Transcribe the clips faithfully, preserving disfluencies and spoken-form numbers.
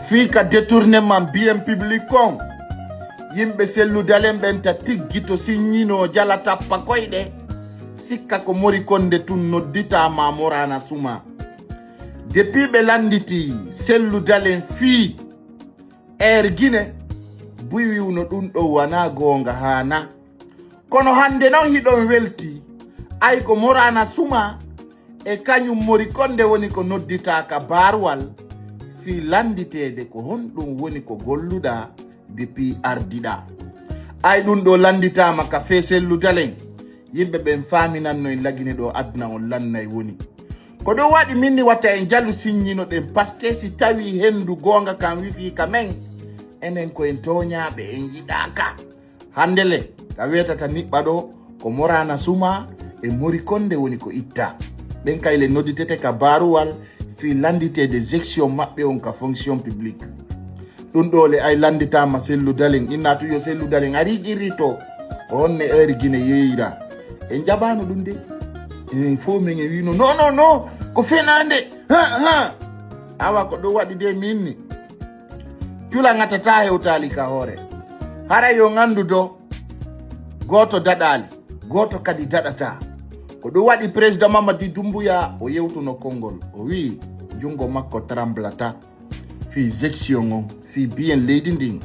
Fii ka détournement bien public kon, yimɓe Cellou Dalein ɓen ta tiggi to signino jala tappa koyɗe, sikka ko Mori Kondé tun nodditaa ma Morana Suma. Depuis ɓe lannditi Cellou Dalein fii Air Guinée, buy wiwno ɗun ɗon wanaa goonga haana. Kono hannde non hiɗon welti, ay ko Morana Suma e kañum Mori Kondé woni ko nodditaa ka Barwal fii lannditeede ko honɗun woni ko golluɗaa depuis ardiɗaa. Ay ɗun ɗoo lannditaama ka fee Cellou Dalein, yimɓe ɓen faaminanno en Lagine ɗoo aduna on lannay woni. Ko ɗun waɗi min ni wata en jalu signino ɗen, parce que si tawii henndu goonga kan wifii ka men, enen ko en tooñaaɓe, en yiɗaaka. Hannde le, ka weetata niɓɓa ɗoo, ko Morana Suma e Mori Kondé woni ko ittaa. Ɓen kay le nodditete ka Barwal fii lannditeede gestion maɓɓe on ka fonction publique. Ɗun ɗoo le ay lannditaama Cellou Dalein, innaa tun yo Cellou Dalein arii qirri to, ko honno Air Guinée yeeyira. En jaɓaano ɗun de. Enen fow men e wiino, non, non, non, ko fenaande. Ha, ha. Awa ko ɗun waɗi de min ni. Cula ŋatataa hewtaali ka hoore. Haray yo ŋanndu ɗoo, gooto daɗaali, gooto kadi daɗataa. Ko ɗun waɗi Président Mamadi Doumbouya o yewtuno konngol. O wi'i, junngo makko tremblata fii gestion on, fii bien leydi ndin.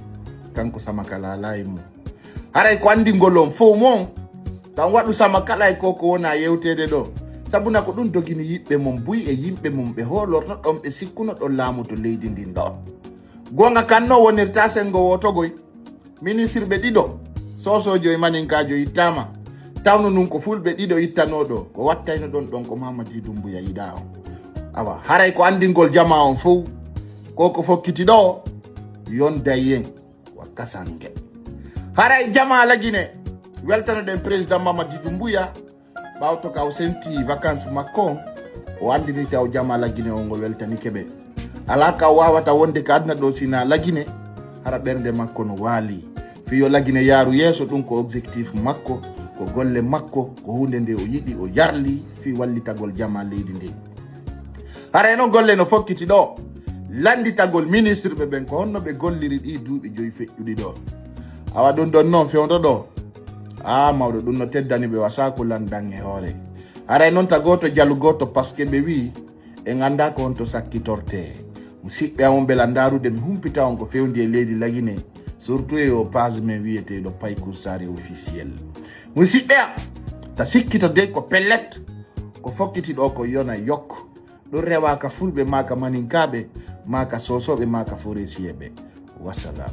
Kanko Samakala alaa e mun. Haray ko anndingol on fow mon, kan waɗu Samakala e ko ko wona yewteede ɗoo. Sabu na ko ɗun dogini yiɓɓe mon buy e yimɓe mon ɓe hoolorno ɗon, ɓe sikkuno ɗon laamu to leydi ndin ɗoo. Goonga kan no wonirta senngo wooto goy. Ministirɓe ɗiɗo, soosoojo e maninkaajo ittaama. Tawno nun ko fulɓe ɗiɗo ittanoo ɗoo, ko wattayno ɗon ɗon ko Mamadi Doumbouya yiɗaa on. Awa, haray ko anndingol jamaa on fow, ko ko fokkiti ɗoo, yonday en wa kasange. Haray jamaa Lagine, weltano ɗen Président Mamadi Doumbouya, ɓawto ka o senti vacances makko on, o anndinirta o jamaa Lagine on o weltanike ɓe. Alaa ka o waawata wonde ka aduna ɗoo si hinaa Lagine, hara ɓernde makko no waali. Fii yo Lagine yaaru yeeso, ɗun ko objectif makko, ko golle makko, ko huunde nde o yiɗi, o yarli fii wallitagol jamaa leydi ndin. Haray non golle no fokkiti ɗoo, lannditagol ministirɓe ɓen ko honno ɓe golliri ɗii duuɓi joyi feƴƴuɗi ɗoo. Awa ɗun ɗon non fewndo ɗoo. Aa, mawɗo, ɗun no teddani ɓe, wa saku lanndan e hoore. Haray non ta gooto jalu gooto, parce que ɓe wi'i, en anndaa ko honto sakkitortee. Musiɓɓe am on, ɓe la ndaarude mi humpita on ko fewndi e leydi Lagine, surtout e o page men wi'eteeɗo Paykur Sare Officiel. Musiɓɓe am, ta sikkito de ko pellet, ko fokkiti ɗoo ko yona yok. Ɗun rewaaka fulɓe, maa ka maninkaaɓe, maa ka soosooɓe, maa ka foresiyeeɓe. Wassalam.